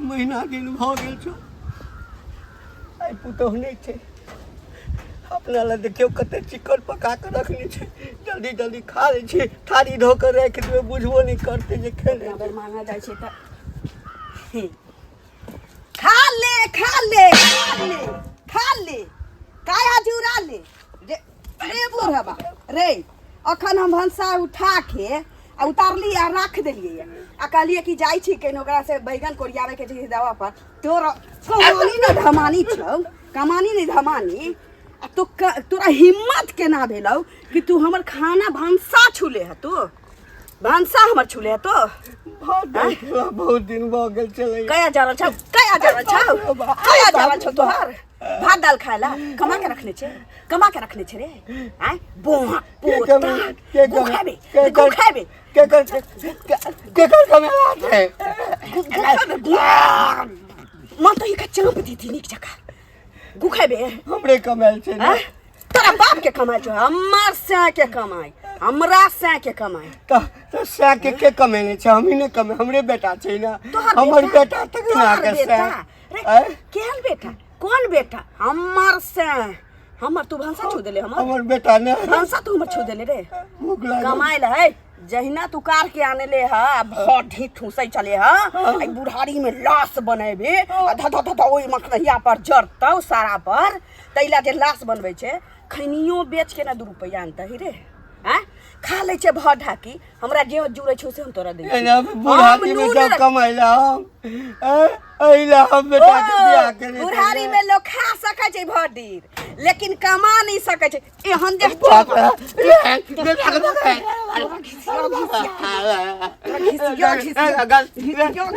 महीना दिन भऽ गेल छौ। आइ पुतहु नहि छै। अपना लए देखियौ कते चिकन पका कऽ रखने छै। जल्दी जल्दी खा लै छी, थारी धो कऽ राखि देबै, बुझबो नहि करतै जे खेने। अगर मांगा जाइ छै तऽ खा ले, खा ले, खा ले, खा ले, काया जुड़ा ले रे। रे बुढ़बा रे, अखन हम भनसा उठा के आ उतारली आ राख देलियै आ कहलियै कि जाइ छी केन ओकरा से बैगन कोरियावे के छै दवा पर। तोर कमानी न धमानी छौ, कमानी नहीं धमानी। आ तो तोरा हिम्मत केना भेलौ कि तू हमर खाना भनसा छूले है? तू भनसा हमर छूले है तो? बहुत दिन, बहुत दिन भऽ गेल छलै। कया जा रहल छौ? कया जा रहल छौ? कया जा रहल छौ? तोहर भात दाल खाए ला कमा के रखने छे, कमा के रखने छे रे। आय बोहा पोता, गु खाबे, गु खाबे। केकर केकर कमेला छै? गु खाबे, गु मन तो ई का चाँप दीदी नीक जकाँ। गु खाबे। हमरे कमेल छै ने? आँय? तोरा बाप के कमाई छौ? हमर सै के कमाई, हमरा सै के कमाई। तऽ सै के कमेने छै? हमही ने कमे, हमरे बेटा छै ने। तोहर हमर बेटा? बेटा तक ना तोहर के सै। बेटा रे? आँय? केहन बेटा, कोन बेटा? हमर सै, हमर तू भनसा छू देले हमर। हमर बेटा ने भनसा तू हमर छू देले रे? भूख लागल। कमाई ले है जहिना तू कार के आने ले ह आ भर ढीठ ठूसै चले ह, आ बुढ़ारी में लाश बनेबे आ ध ध ध ध ओहि मखनहिया पर जरतौ सारा पर। तैला जे लाश बनबै छै, खैनियो बेच के ना 2 रुपैआ आनतही रे? आँय, खा लै छै भर ढाकी। हमरा जे जुड़ै छौ से हम तोरा दै छियौ। एना बुढ़ारी में हम नून जब कमैला हम एहिला हम बेटा के बियाह केने। बुढ़ारी में लोग खा सकै छै भर दिन, लेकिन कमा नहीं सकै छै। एहन जे बाप रे, बेटा के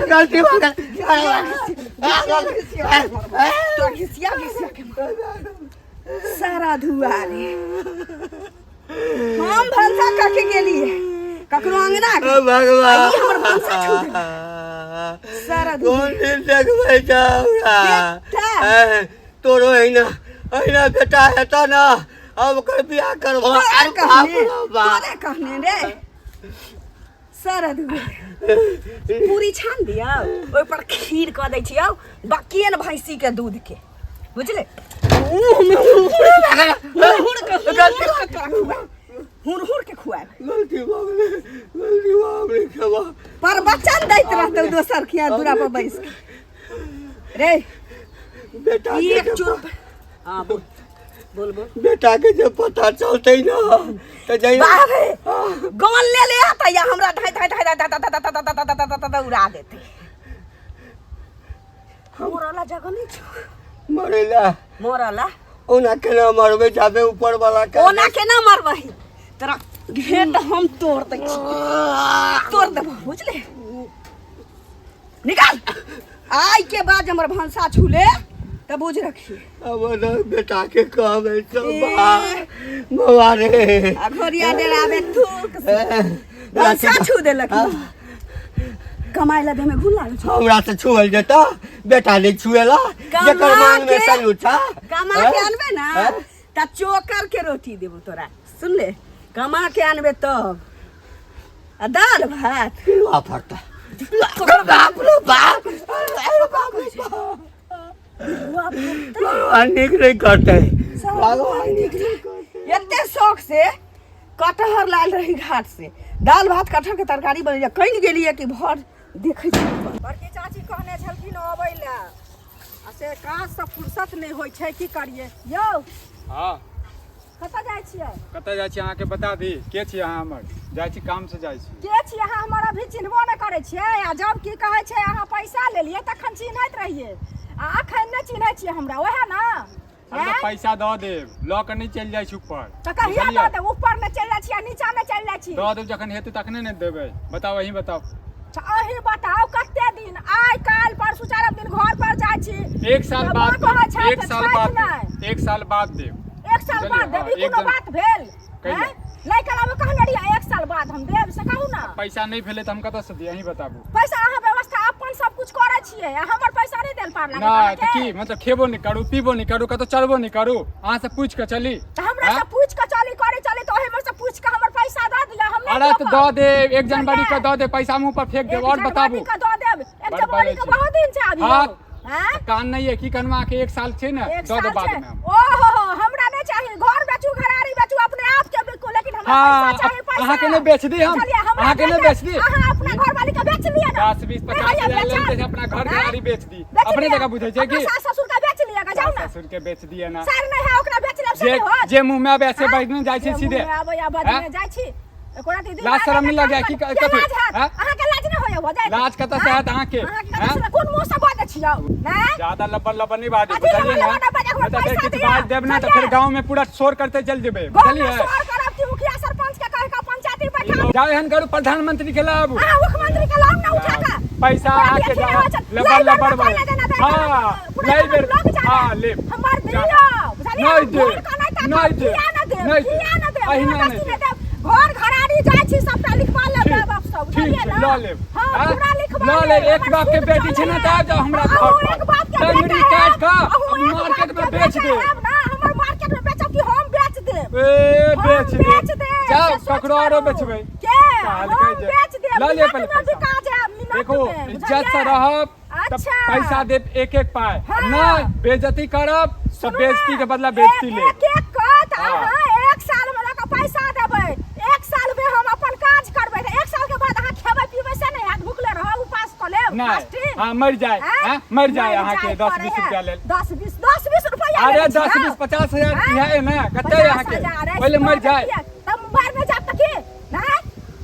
गलती भऽ गेल। तोरा घिसिया घिसिया के सारा धुआ रे। हम भनसा कऽ के गेलियै ककरो अंगना के, ओ भगवान, आ ई हमर भनसा छू देलक। सारा धुआ। कोन दिन देखबै छ हमरा? बेटा। ए, तोरो अहिना अहिना बेटा हेतौ ने, अब ओकर बियाह करबो। तोरे अरे बाप कहने रे बाप। तोरे कहने रे सारा धुआ। पूरी छान दियौ, ओहि पर खीर कऽ दै छियौ बाकिए ने भैंसी के दूध के, बुझले? मुँह में हुड़ हुड़ के, हुड़ हुड़ के तोरा खुआएब, हुड़ हुड़ के खुआएब। गलती भऽ गेलै, गलती भऽ गेलै, खेबा। पर वचन दैत रहतौ दोसर खिया दूरा पर बैस के रे। बेटा के एक जे चुप। हाँ, बोल बोल बोल। बेटा के जे पता चलतै ना तऽ जहिना बाप रे, गन ले ले आता या हमरा धाय धाय धाय धाय धाय धाय धाय धाय धाय धाय धाय धाय उड़ा देते। मरला जगह नहीं छौ। मरैला? मरला। ओना केना मरबै जाबे ऊपर वाला के? ओना केना मरबही? तोरा घेट हम तोड़ दै छी, तोड़ देबो, बुझले? निकाल। आइ के बाद हमर भनसा छूले तऽ बुझ रखिए। अब ना बेटा के कहबै सब बौआ रे। आ घोरिया डेराबे थूक से। भनसा छू देलक। कमाइ ला देमे घुन लागल छौ। हमरा से छुअल जेता? बेटा नहीं छुएला जेकर कमा मांग में के- सलू छा। कमा के आनबे ना त चोकर के रोटी देबो तोरा, सुन ले। कमा के आनबे तब आ दाल भात पिलुआ फड़ता। बाप रे बाप, अरे बाप रे बाप। भगवान नीक नहीं करते, भगवान नीक नहीं करते। एते शौक से कटहर लाल रही घाट से, दाल भात कटहर के तरकारी बन जा। कहीं गेलिए कि भर देखै छी। बड़की चाची कहने छलखिन अबै लए आ से काजसँ फुर्सत नहि होइ छै, की करियै यौ? हँ। कतऽ जाइ छियै? कतऽ जाइ छी अहाँके बता दी? के छी अहाँ हमर? जाइ छी, काम से जाइ छी। के छी अहाँ हमर अभी चिन्हबो नहि करै छियै आ जब की कहै छै अहाँ पैसा लेलियै तखन चिन्हैत रहियै आ अखन नहि चिन्है छियै हमरा, ओएह ने? हम तऽ आँय? पैसा दऽ देब, लऽ कऽ नहि चलि जाइ छी ऊपर। तऽ कहिया बुझलियै? दऽ देब? ऊपर नहि चलि जाइ छी आ नीचा नहि चलि जाइ छी। दऽ देब, जखन हेतै तखने ने देबै। बताउ, अहीं बताउ। अच्छा, अहीं बताउ कते दिन? आइ काल्हि परसू चारम दिन घर पर जाइ छी। एक साल तऽ बाद माँ कहै देब, छथि एक साल छथि बाद नहि। देब, एक साल बाद देब। एक साल बुझलियै? बाद हँ, देब, ई एक कोनो बात भेल? कैला? आँय? लै काल कहने रहियै एक साल बाद हम देब, से कहू ने। पैसा नहि भेलै तऽ हम कतऽसँ दिअ? अहीं बताबू। पैसा अहाँ व्यवस्था अपन सब कुछ करै छियै आ हमर पैसा नहि देल पार लागत नहि तऽ अहाँके? की मतलब, खेबो नहि करू, पीबो नहि करू, कतौ चलबो नहि करू, अहाँ से पूछि कऽ चली? तऽ हमरा आँय? से पूछि कऽ चली करै चली तऽ ओहिमे से पूछि कऽ हमर पैसा दऽ दिअ, हम नहि अरे तऽ रोकब। दऽ देब, 1 जनवरी के दऽ देब, पैसा मुँह पर फेंक देब। एक आओर बताबू। जनवरी के दऽ देब। एक बड़ जवानी बाजै के छी। बहुत दिन छै अभी हाँ। यौ। हैं? कान नहीं है की कनवा के एक साल छै ने एक दऽ दे साल बाद छै में हम। ओहो हो हमरा नहीं चाहिए घर बेचू घरारी बेचू अपने आप के बिकू लेकिन हमरा हाँ, पैसा चाहिए पैसा अहाँके नहि बेच दी हम। चलिए, हमरा अहाँके नहि बेच दी। अहाँ अपना घर वाली के बेच लिअ ना 10 20 नहीं 50 होइए हजार बेचल। ले लेते अपना घर हैं? घरारी बेच दी बेच अपने लिअ। जगह बुझै छै अपना की सास ससुर के बेच लिअ जाउ ना ससुर के बेच दिए ना सर नहीं है ओकरा बेच लेब से जे नहीं होत जे मुंह में आबै से हाँ? बैठने जाइ छै जे सीधे मुँह में आबैया बजने हैं? जाइ छी एको रति दिन लाज शरम नहि लगैया की कथी? हैं? अहाँके लाज नहि होइया हो जाए लाज कतऽ से हैत अहाँके? अहाँके हैं? कतऽ से कोन मुँह से बजै छियौ नहि ज्यादा लब्बर लब्बर नहीं बाजू अथी बुझलियै लब्बर ने लब्बर बाजू, नहि तऽ फेर पैसा किछु दिअ, बाजि देब ने तऽ फेर बुझलियै? गाँव में पूरा शोर करते चलि जेबै गाँव में बुझलियै शोर करब कि मुखिया सरपंच के कहि कऽ पंचायती बैठा जाउ एहन करू प्रधानमंत्री के लाबू अहाँ मुख्यमंत्री के लाउ ना उठा कऽ पैसा ओकरा अहाँके अथी नहि जाउ होइ छै। लब्बर लै बेर लब्बर में बाजू। कोइ नहि देना, हाँ, पूरा लै बेर लोक जाने। हाँ, लेब। हमर जा। दियौ बुझलियै नहि हम देब, घूर कऽ नहि ताकब, नहि देब, किया नहि देब, नहि देब, किया नहि देब, अहिना जबरदस्ती नहि नहि देब। घर घरारी जाइ छी सबटा लिखवा लेब ठीक, माय बाप सब ठीक बुझलियै छै, ना लऽ लेब। हाँ आँय? पूरा लिखवा लऽ लेब, एक हमर बाप के सूद बेटी छै ने चलैए। तऽ आबि जाउ हमरा अहूँ घर पर। एक बाप के टंगरी बेटा काटि हैब, कऽ अहूँ एक मार्केट बाप में के बेच बेटा देब। हैब ना, हमर मार्केट में बेचब कि हम बेच देब ए हम बेच बेच देब देब जाउ से सोच ककरो आरो करू। बेचबै के कहलकै हम जे बेच देब लऽ लिअ मिनट पहिले में पैसा। बिका जायब मिनट देखो में इज्जत से बुझलियै? रहब तऽ अच्छा। पैसा देब एक एक पाय हाँ। नहि बेइज्जती करब तऽ सुनू ना, बेइज्जती के बदला बेइज्जती एक लेब एक एक कऽ तऽ हाँ। अहाँ एक साल में लऽ कऽ पैसा देबै एक साल में हम अपन काज करबै तऽ एक साल के बाद अहाँ खेबै पीबै से नहि हैत भुखले रहब उपास कऽ लेब नहि फास्टिंग हाँ मरि जाय आँय? हाँ मरि जाय अहाँके जाय 10 पड़ै 20 है। रुपया लेल 10 20 10 20 रुपया अरे लेने छी 10 हम। 20 50 हजार आँय? इएह है ने कते 50 अहाँके हजार अछि, पहिले मरि जाय तब मरि नहि जायब तऽ की नहि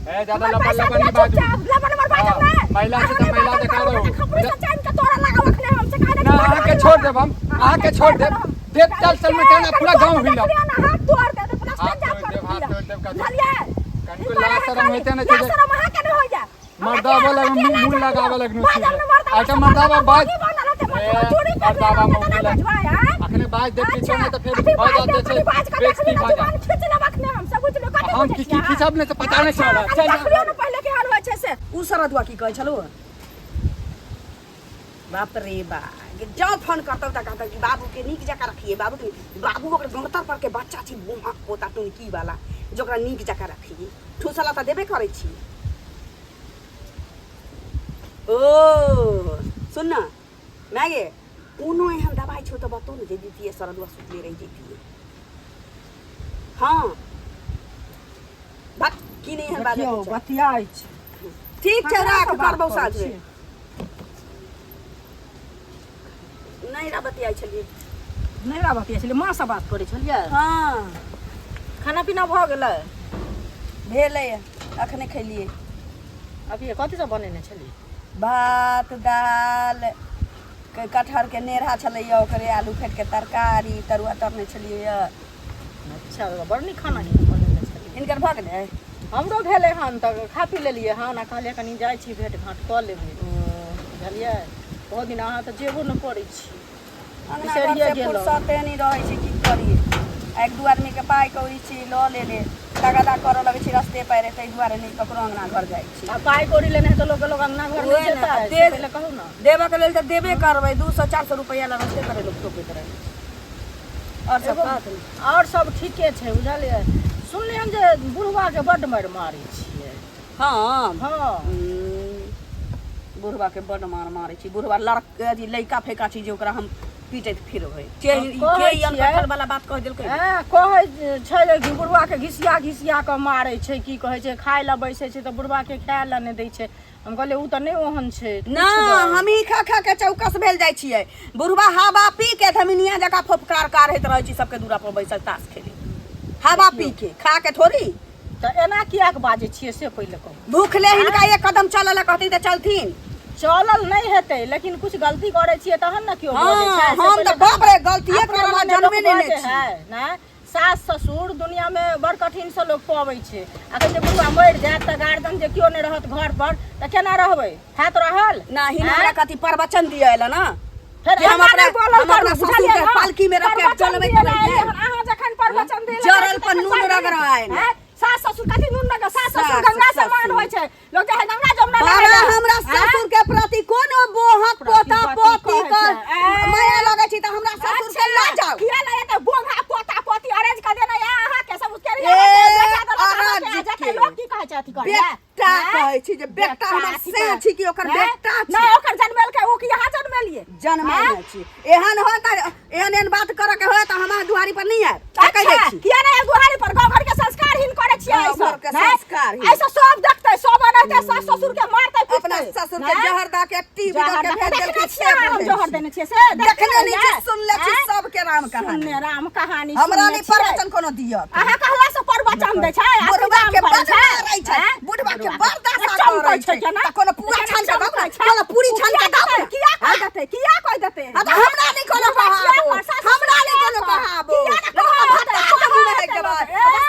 ए ज्यादा हमर लब्बर पैसा लब्बर दिअ नहि बाजू चुपचाप, लबर लबर बाजब हाँ, नहि। महिला से अहाँ तऽ नहि महिला बाजब जकाँ तऽ रहू। खपड़ी से चानि के तोरा लगाउ अखने हम से कहने ना अहाँके छोड़ देब हम अहाँके छोड़ देब देख चल चल में टाना पूरा गांव हिलब हाथ तोड़ देब प्लास्टर हाथ जाप तोड़ कर देब, हाथ दिअ। तोड़ देब, कतौ। बुझलियै? कनिको ई लाज करे शरम होइते नहि छै लाज जे- शरम अहाँके नहि होइए। हमरा मर्दाबा किया- लग हमरा किया मुँह लाज लगाबऽ होइए? लगनू बाजब छी। ने मर्दाबा अच्छा, से मर्दाबा मर्दाबा बाज। की बनल होतै? ए, मर्दाबा चूड़ी पहिरने मर्दाबा रहतै तऽ मुँह नहि लग। बजबै, आँय? अखने बाज देब किछो नहि तऽ फेर अथी भऽ बाज जात देब, छै कनि बाज कऽ बेइज्जती देखलियौ भऽ ने, जायत जुबान खींच लेब अखने हम से बुझलियौ, कथी हम बुझै की छियै की अहाँ? खींचब ने से पता नहि अच्छा, चलत कनि चल देखलियौ ने पहिले केहन होइ छै से उ सरदुआ की कहै छलौ बाप रे बा जँ फोन करतौ तऽ कहतौ कि बाबूके नीक जकाँ रखिए बाबूके बाबू ओकर गणतर परके बच्चा छी बुम्हक पोता टुनकी वाला जे ओकरा नीक जकाँ रखिए ठूसला तऽ देबे करै छी ओ सुन न माय गे कोनो एहन दबाइ छौ तऽ बतो ने जे दितियै सरदुआ सुतले रहि जैतियै हँ बात की नहि एहन बाजऽ देखियौ के छै बतियाइ छै ठीक छै ककरा राख से बात करबौ करै साँझमे छियै? नहि रा बतियाइ छलियै नहि रा बतियाइ छलियै माँसँ बात करै छलियै हँ खाना पीना भऽ गेलै भेलै अखने खेलियै अभी कथी सब बनेने छलियै भात दाल कटहरके नेरहा छलैए ओकरे आलू फेटके तरकारी तरुआ तरने छलियै अच्छा बड़ नीक खाना बनेने छलियै हिनकर भऽ गेलै हमरो भेलै हन तऽ खा पी लेलियै हन आ कहलियै कनि जाइ छी भेँट घाँट कऽ लेबै बुझलियै बहुत दिन अहाँ तऽ जेबो नहि करै छी अंगना बिसरिये घरसँ गेलहुँ। फुर्सते नहि रहै छै की करियै आ एक दू आदमीके पाइ कौड़ी छी लऽ लेले तगादा करऽ लगै छी रस्ते पैरे ताहि दुआरे नहि ककरो अंगना घर जाइ छी आ पाइ कौड़ी लेने है तऽ लोक लोक अंगना घर उहे नहि ने, जेतै आ से पहिले कहू ने देबऽके लेल तऽ देबे करबै 200 400 रुपैआ लए रस्ते पैरे लोक टोकैत रहै छै आओर सब कहत ने आओर सब ठीके छै बुझलियै सुनलियै हन जे बुढ़वाके बड्ड मारि मारै छियै हँ हँ बुढ़वा के बड्ड मार मारै छी बुढ़वा लड़का अथी लड़का फेका छी जे ओकरा हम पीटैत फिरबै के कहै के ई छियै। अनकठल वाला बात कहि देलकै एँ, कहै छै जे कि बुढ़वाके घिसिया घिसिया कऽ मारै छै की कहै छै खाय लए बैसै छै तऽ बुढ़वाके खाय लए नहि दै छै हम कहलियै ओ तऽ नहि ओहन छै ना हमही खा खा के चौकस भेल जाइ छियै बुढ़वा हवा पी के धमिनिया जकाँ फोफकार काढ़ैत रहै छी सबके दूरा पर बैसल ताश खेले हवा पी के खा के थोड़ी तऽ एना कियाक बाजै छियै से पहिले कहू भूखले हिनका एक कदम चलऽ लए कहथिन तऽ चलथिन चलल नहि हेतै लेकिन कुछ गलती करै छियै तहन ने केओ हँ, बजै छै से हम पहिले तऽ बाप रे गलतिये अपना करऽ लए मने लोक जनमे नहि बजै ने छी है ने सास ससुर दुनिया में बड़ कठिन से लोग पबै छै अखन जे बुढ़वा मरि जायत तऽ गार्जियन जे केओ नहि रहत घर पर तऽ केना रहबै हैत रहल नाही आँय? हमरा कथी प्रवचन दिअ एला ना फेर कि हम एना अपना नहि बोलल हम अपना करू, ससुर बुझलियै के ने? पालकी में रख के प्रवचन चलबैत दिअ रहै एलै हन, अहाँ जखन प्रवचन दिअ जरल पर नून रगड़ायल। सास ससुर कथी नून रगड़ सास ससुर सास गंगा ससुर। समान होइ छै लोग चाहे गंगा जमुना बाबा नहाय लए। हमरा आँय? ससुर के प्रति कोनो बोहक पोता प्रतिपत्ति पोती कहै के छै। ऐ। माया लगै छी तऽ हमरा ससुर के लऽ जाउ किया लऽ जेतै बोंगा पोता पोती अरेंज कऽ देने या अहाँ के सब उसके ए, अरज के। लोग की कहै छै अथी करै बेटा कहै छी जे बेटा हमर अथी से करै। छी कि ओकर हैं? बेटा छी नहि ओकर जनमाने छी एहन हो त एहन एहन बात करऽ के हो त हमरा दुआरी पर नहीं आयब से कहि दै अच्छा, छी किया नहीं दुआरी पर गाँव घर के संस्कारहीन करे छियै गाँव ऐसा घर के नहीं? संस्कारहीन। ऐसा सब देखतै सब अनहतै सास ससुर के मारतै अपना पिटतै ससुर के नहीं? जहर दा के टीवी दऽ जहर के दऽ के भेज देखने देलखिन छियै से हम बुझै जहर छी। देने छियै से देखने नहि छी रहियै? सुनले छी आँय? सबके राम कहानी सुनने राम कहानी हमरा सुनने नहि छियै। प्रवचन कोनो दियत अहाँ कहला से प्रवचन दै छै आ बुढ़वा सुदाम के करै बड मारै छै आँय? बुढ़वा के बड़ दशा चमकै करै छै छै केना? तऽ कोनो पूरा केना छान के दब ने चमकै छै? कोनो पूरी छान के दब ने किया कहि देतै किया कहि देतै आ तऽ हमरा नहि कोनो कहाबो हमरा नहि कोनो कहाबो किया ने कहाबो? भात के मुँह में हेक देबै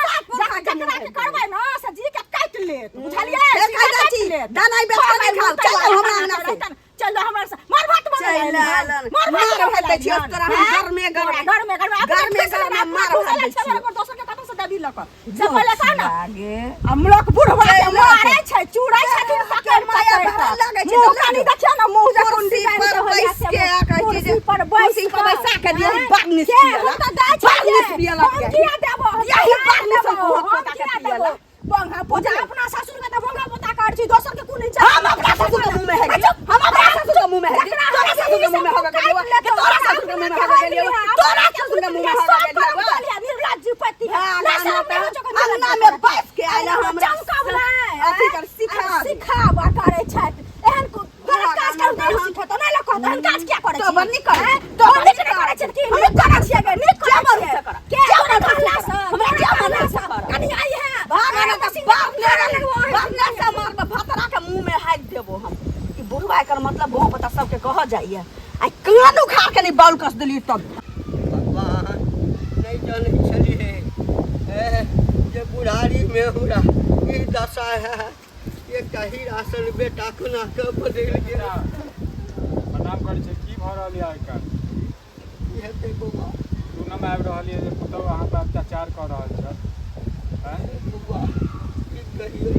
सात पुरखा के मुँह जकरा में के हेक करबै देबै ने से जी के काटि लेत बुझलियै फेर जी कहि के दै काटि छी, लेत। दाना बेच के नहि खाउ, चल आउ हमरा अंगना से। चल हमरा से मार भात बनबै चलि आलन। मार भात मार भात दै छियौ, तोरा हम गरमे गरमे- गरमे गरमे गरमे गरमे मार भात दै छियौ। दोसर के कतौ से देबी लऽ कऽ से पहिले कह ने लागे। हम लोग बुढ़वा के चलि मारे छै चूड़ै छथिन के पकड़ माया पकड़ भरल कऽ। लागै छै, मुँह तऽ कनी देखियौ ने मुँह जे कुर्सी कुंडी बान्हि पर के होइया बैस से के आ कहै छै कुर्सी जे पर बैस कुर्सी पर कऽ। बैसा के दियौ, आँय? बार्निश के पियला। हम तऽ दै बार्निश छियै पियला हम के। किया देबो हम यही किया बार्निश देबो? हम हम पोता के किया पियला। देबो? बोंगा पोता अपना ससुर के तऽ बोंगा पोता करै छी दोसर के कोन इज्जत हम अपना ससुर के मुँह में हेगे हम अपना ससुर के मुँह में हेगे तोरा ससुर के मुँह में होगा गेलियो कि तोरा ससुर के मुँह में होगा गेलियो तोरा ससुर के मुँह में होगा गेलियो निर्लज्ज पति हाँ, गाना पे अंगना में बैस के आयल हमरा अथी कर सिखा सिखाबा करै छथि एहन गलत काज करू नहि सिखेतौ नहि लोक कहतौ एहन काज किया करै तो बड़ नीक करै तो नीक नहि करै छथि की नीक करै छियै गे नीक करै क्या मन छियै से करऽ? के क्या तोरा मन से कहला करऽ? से हमरा क्या मन से करऽ? कनी आई है भाग ना तऽ बाप ने बाप ने से मारब भतरा के मुंह में हाथ देबो हम ई बुढ़वा एकर मतलब भों पता सबके कह जाइए आ कान उखाड़ के नहीं बाउल कस देली तब भगवान नहि जनै छलियै जे बुढ़ारीमे हमरा ई दशा है एकटा हीरा सन बेटा कोना कऽ बदलि गेल प्रणाम करै छी की भऽ रहल यऽ आइ काल्हि की हेतै बौआ सुनऽमे आबि रहल यऽ जे पुतहु अहाँ पर अत्याचार कऽ रहल छल आँय? बौआ की कहियौ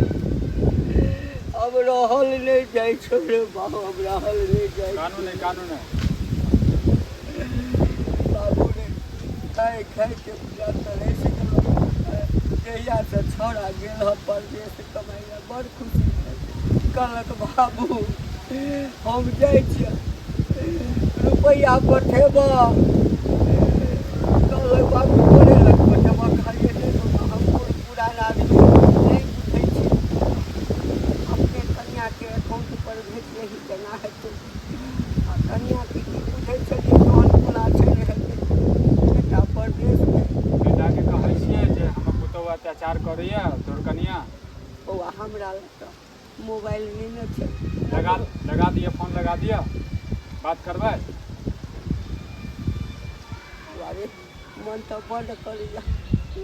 अब रहल नहि जाइ छौ रे बाबू अब रहल नहि जाइ कानू नहि कानू नहि बाबू रे खाइ खाइ के पूरा तरसि गेलहुँ जहियासँ छौड़ा गेल हँ परदेश कमाइ लए बड़ खुशी भेल कहलक बाबू हम जाइ छियै रुपैआ पठेबह कहलक बाबू तोरे लग पठेबह कहलियै नहि बाबा हम बूढ़ पुरान आदमी नहि बुझै छी अपने कनिआँके अकाउंटपर भेजियही केना हेतै आ कनिआँके की बुझै छलियै तहन कोना छै नहि हेतै बेटा परदेशमे बेटाके कहै छियै जे हमर पुतहु अत्याचार करैया तोहर कनिया बौआ हमरा लग तऽ मोबाइल नहि ने छै लगा लगा दिअ फोन लगा दिअ बात करबै अरे मन तऽ बड्ड करैया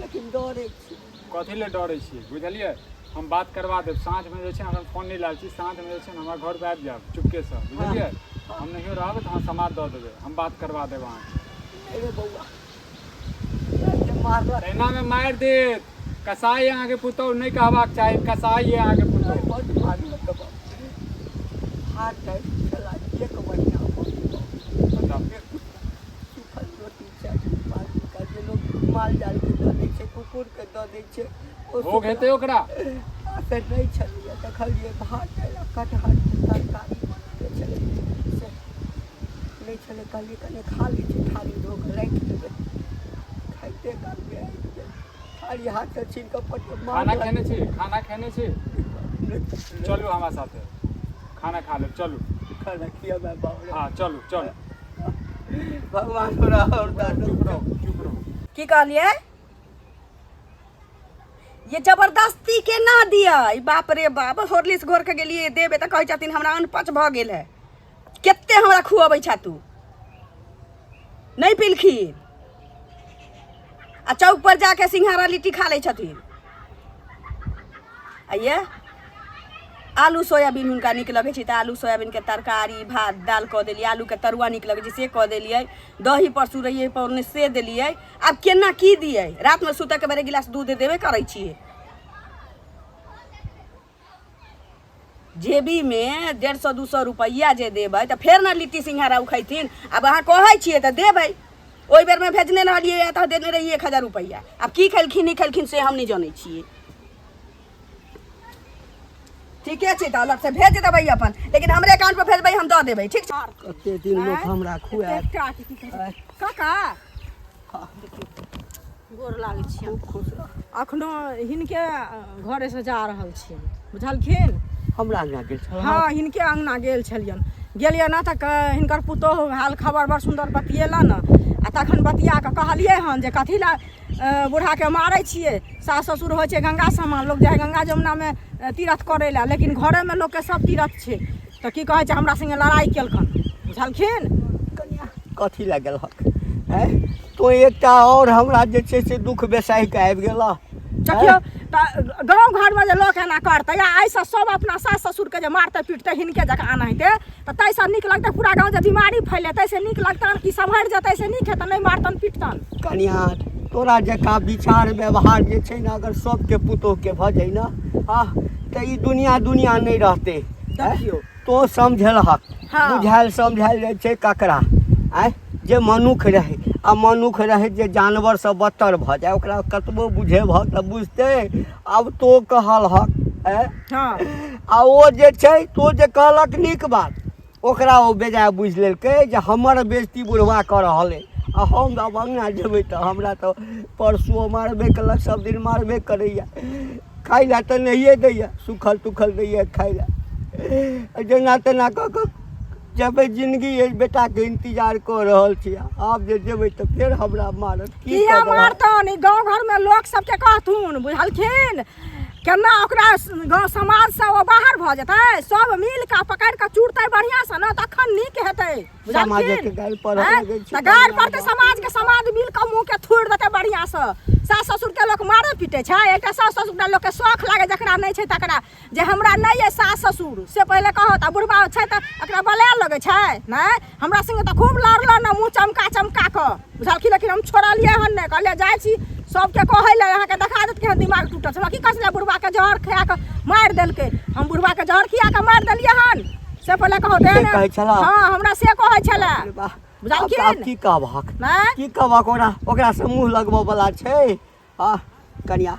लेकिन डरै छी कथी लए डरै छियै बुझलियै हम बात करवा देब साँझमे जे छै हम फोन नहि लाबै छी साँझमे जे छै ने हमरा घरपर आबि जायब चुपकेसँ बुझलियै हम नहियो रहबै तऽ अहाँ समाद दऽ देबै हम बात करवा देब अहाँके अरे बौआ मारलक एनामे मारि देत कसाई अहाँके पुतहु नहि कहबाक चाही कसाई अइ अहाँके पुतहु बड्ड मारलक बाप हाथ टाइट छला एक महीना भऽ गेल बताउ सूखल रोटी चाही पाँच जे लोक माल जालके दऽ दै छै कुकुरके दऽ दै छै ओ भोग हेतै ओकरा आ से नहि छलैए देखलियै भात दालि आ कटहरके तरकारी बनेने छलै से नहि छलै कहलियै कने खा लै छी थारी धो कऽ राखि देबै खाइते कालमे आबि गेल थारी हाथसँ छीन कऽ पट खाना खेने छी खाना खेने छी चलू हमरा साथे खाना खा लेब चलू खाना खियाबै बाबू हाँ चलू चलू भगवान तोरा आओर दान चुप रहू चुप रहू की कहलियै ये जबरदस्ती के ना दिया ई बाप रे बाप हॉर्लिक्स घोर के गेलिए देबे तऽ कहै छथिन हमरा अनपच भऽ गेल है कते हमरा खुअबै छा तू नहि पीलखिन आ चौक पर जाके सिंघाड़ा लिट्टी खा लै छथिन आ ये आलू सोयाबीन हुनका नीक लगै छै तऽ आलू सोयाबीनके तरकारी भात दालि कऽ देलियै आलूके तरुआ नीक लगै छै से कऽ देलियै दही परसू रहियै पौरने से देलियै आब केना की दियै रातिमे सुतऽके बेर एक गिलास दूध देबे करै छियै जेबीमे 150 200 रुपैआ जे देबै तऽ फेर ने लिट्टी सिंघाड़ा ओ खैथिन आब अहाँ कहै छियै तऽ देबै ओहि बेरमे भेजने रहलियै तऽ देने रहियै 1000 रुपैआ आब की खेलखिन नहि खेलखिन से हम नहि जनै छियै ठीके छै, तऽ अलग से भेज देबै अपन, लेकिन हमरे अकाउंट पर भेजबै, हम दऽ देबै, ठीक छै? कते दिन लोक हमरा खुआएत। एकटा के की कहै छै? काका, गोर लागै छियनि। खूब खुश रह। अखनो हिनके घरेसँ जा रहल छियनि, बुझलखिन? हमरा अंगना गेल छल? हँ, हिनके अङ्गना गेल छलियनि। गेलियै ने तऽ हिनकर पुतोहु हाल खबर बड़ सुन्दर बतियेलनि, आ तखन बतिया कऽ कहलियै हन जे कथी लए बूढ़ाके मारै छियै? सास ससुर होइ छै गंगा समान। लोक जाइ गंगा जमुनामे तीरथ करै लए, लेकिन घरेमे लोकके सब तीरथ छै। तऽ की कहै छै, हमरा संगे लड़ाइ केलकन, बुझलखिन? कनिया, कथी लए गेलहक? आँय, तोँ एकटा आओर हमरा जे छै से दुख बेसाहि कऽ आबि गेलह। देखियौ तऽ, गाँव घरमे जे लोक एना करतै आ एहिसँ सब अपना सास ससुरके जे मारतै पीटतै हिनके जकाँ एनाहिते, तऽ ताहिसँ नीक लगतै पूरा गाँव जे बीमारी फैलेतै से नीक लगतनि कि सम्हरि जेतै से नीक हेतै, नहि मारतनि पीटतनि? कनिया, तोरा जकाँ विचार व्यवहार जे छै ने, अगर सबके पुतोहके भऽ जाइ ने, आह, तऽ ई दुनिया दुनिया नहि रहतै। देखियौ, तो समझेलहक। हाँ। बुझायल समझायल जाइ छै ककरा? आँय, जे मनुख रहै आ मनुख रहै जे जानवरसँ बदतर भऽ जाय, ओकरा कतबो बुझेबहक तऽ बुझतै? आब तो कहलहक, आँय? हँ। आ ओ जे छै, तो जे कहलक नीक बात, ओकरा ओ बेजाय बुझि लेलकै जे हमर बेइज्जती बुढ़वा कऽ रहल अइ। आ हम आब अङ्गना जेबै तऽ हमरा तऽ परसुओ मारबे केलक, सब दिन मारबे करैए। खाइ लए तऽ नहिए दैए, सुखल तुखल दैए खाइ लए। जेना तेना कऽ कऽ जेबै। जिनगी एहि बेटाके इंतजार कऽ रहल छी। आब जे जेबै तऽ फेर हमरा मारत की? किया कऽ देलक? मारतन? ई गाँव घरमे लोक सबके कहथुन, बुझलखिन? केना ओकरा गाँव समाजसँ ओ बाहर भऽ जेतै। सब मिल कऽ पकड़ि कऽ चूरतै बढ़िआँसँ ने, तखन नीक हेतै, समाजके बुझलखिन? गारि पढ़ऽ आँय? लगै छै। तऽ गारि पड़तै समाजके, समाज मिल कऽ मुँहके थोड़ि देतै बढ़िआँसँ। सास ससुरके लोक मारै पीटै छै? एकटा सास ससुरके लोकके शौख लागै, जकरा नहि छै तकरा, जे हमरा नहि अइ सास ससुर से पहिले कहत। आ बुढ़बा छै तऽ एकरा बलाए लगै छै? नहि, हमरा संगे तऽ खूब लड़ल ने मुँह चमका चमका कऽ, बुझलखिन? लेकिन हम छोड़लियै हन नहि। कहलियै जाइ छी सबके कहै लए, अहाँके देखा देत केहन दिमाग टूटल छै। हमरा की कहै छलै, बुढ़बाके जहर खिया कऽ मारि देलकै। हम बुढ़बाके जहर खिया कऽ मारि देलियै हन से पहिले कहू से तेहन। कहै छला? हँ, हमरा से कहै छलै। अरे वाह! बुझलखिन? आब की कहबहक? नहि। की कहबहक? ओकरा ओकरासँ मुँह लगबऽ वला छै? आ कनिया,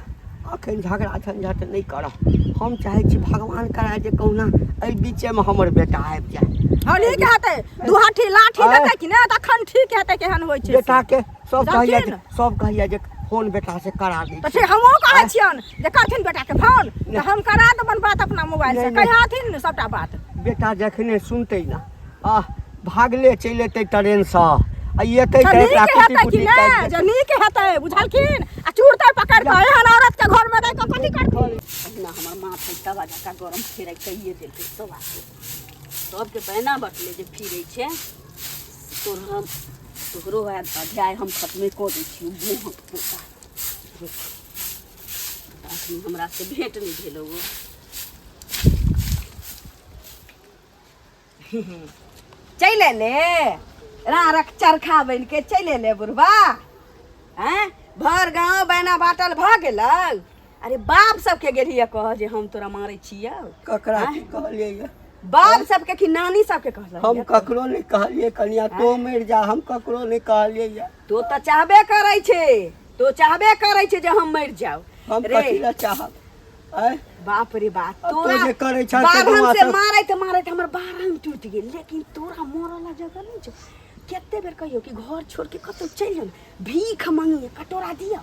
अखन झगड़ा झंझट नहि करह। हम चाहै छी भगवान कराय जे कहुना एहि बीचेमे हमर बेटा आबि जाय। हँ, नीक हेतै। दू हाथी लाठी आँय? देतै कि नहि, तखन ठीक हेतै। केहन होइ छै से। बेटाके सब कहैया जे बुझलखिन? सब कहैया जे फोन बेटा से करा दै तऽ छी। ठीक, हमहूँ कहै छियनि जे करथिन बेटाके फोन तऽ हम करा देबनि बात अपना मोबाइल से। नहि, नहि। कहियाथिन सबटा बात। बेटा जखने सुनतै ने, आह, भागले चलि एतै ट्रेनसँ आ एतै तऽ तऽ एकरा नीक कुटी हेतै कि कुटी नहि काटि जे नीक हेतै, बुझलखिन? आ चूरतै पकड़ि कऽ। एहन औरत के घरमे रहि कऽ कथी करथिन? अहिना हमर माथ है तवा जकाँ गरम, फेरै कहिए देलकै सब आदमी। सबके बैना बटले जे फिरै छै। तोर हम तोहरो अध्याय हम खत्मे कऽ दै छियौ, मोहक पोता। रुक, अखनी हमरा से भेंट नहि भेलौ। चलि एले रारक चरखा बनि के, चलि एले बुढ़बा। हैं, भर गाँव बैना बाटल भऽ गेलै। अरे, बाप सबके गेलियै कह जे हम तोरा मारै छियौ? ककरा की कहलियै ये? बाप सबके कि नानी सबके कहलियै? हम ककरो नहि कहलियै कनिया, तो मरि जा, हम ककरो नहि कहलियै ये। तो तऽ चाहबे करै छै, तो चाहबे करै छै जे हम मरि जाउ। हम रे कथी लए चाहब? आँय? बाप रे बाप! अब तो तोरा जे करै छह से बारहन दुआ से मारैत मारैत हमर बारहन टूटि गेल, लेकिन तोरा मरऽ ला जगह नहि छौ। कते बेर कहियौ कि घर छोड़ के कतौ चलि जाउ ने, भीख मंगिए, कटोरा दियौ,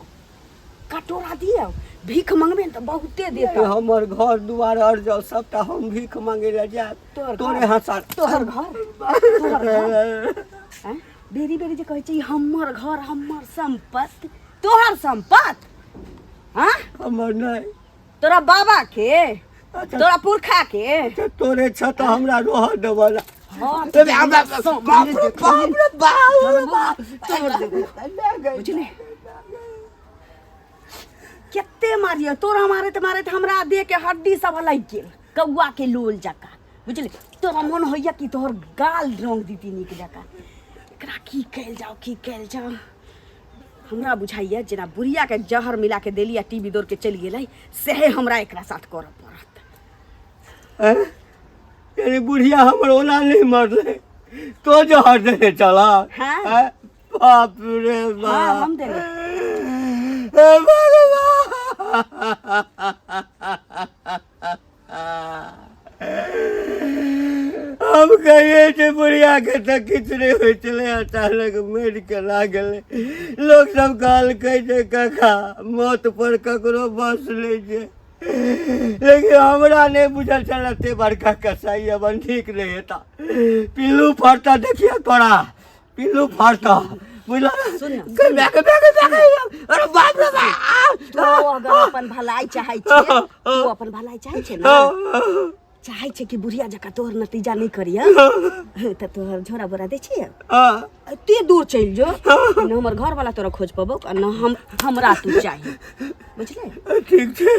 कटोरा दियौ, भीख मंगबे ने तऽ बहुते देतौ। हमर घर दुआर अरजल सबटा, हम भीख मांगे लए जायब? तोहर तोरे घर? हंसा तोहर घर, तोहर घर? आँय? बेरी बेरी जे कहै छै ई हमर घर, हमर सम्पत्ति, तोहर सम्पत्ति? हाँ, हमर नहि। तोरा बाबा के? अच्छा। तोरा पुरखा के? अच्छा, तोरे छ तऽ हमरा रहऽ देबऽ ना। हाँ, अबे हमरा बाप रे बाप रे बाप रे बाप, बुझले? कते मारियो तोरा, मारैत मारैत हमरा देह के हड्डी सब लागि गेल कौआ के लोल जकाँ, बुझले? तोरा मन होइया कि तोहर गाल रंग दीती नीक जकाँ। एकरा की कयल जाओ, की कयल जाओ? हमरा बुझाइया जेना बुढ़िया के जहर मिला के देली आ टीवी दौड़ के चलि गेलै, सएह हमरा एकरा साथ करऽ पड़त। हैं? यानी बुढ़िया हमर ओना नहि मरलै, तो जहर देने चला? हाँ। हैं? बाप रे बाप! हाँ, हम देने। हे भगवान! हम कहिए जे बुढ़िया के तऽ किछु नहि होइ छलै, अचानक मरि केना गेलै? लोक सब कहलकै जे काका, मौत पर ककरो बस नहि छै, लेकिन हमरा नहि बुझल छल एते बड़का कसाई अपन ठीक नहि हेता। पिल्लू फड़ता, देखिए तोरा पिल्लू फड़ता, बुझल? सुन ना, गे, गे, गे, गे, गे, गे, अरे बाप रे बाप! तू अगर अपन भलाई चाहै छै, तू अपन भलाई चाहै छै ना, चाहै छै कि बुढ़िया जकाँ तोहर नतीजा नहि करिय, तऽ तोहर झोरा बोरा दै छियै, एते दूर चलि जो, न हमर घरवाला तोरा खोज पबौ आ न हम हमरा तू चाही, बुझले? ठीक छै।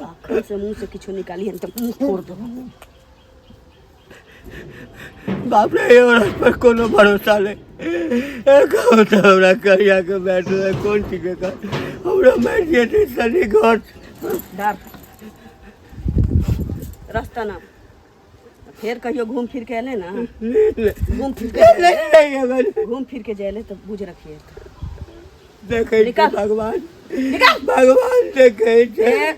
अखन से मुँह से किछो निकालिहन तऽ मुँह फोड़ देबौ। बाप रे, ये औरत पर कोनो भरोसा नहीं। ए कहू तऽ हमरा करिया के बैठल कोन ठीक है, हमरा मारि जेतै शनि घर। डर रास्ता ना फेर कहियो घूम फिर के एले ना, घूम फिर के नहीं, घूम फिर के जाए तऽ बुझ रखिए। देखै छी। निकाल। भगवान निकाल। भगवान देखै छै,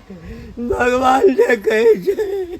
भगवान देखै छै।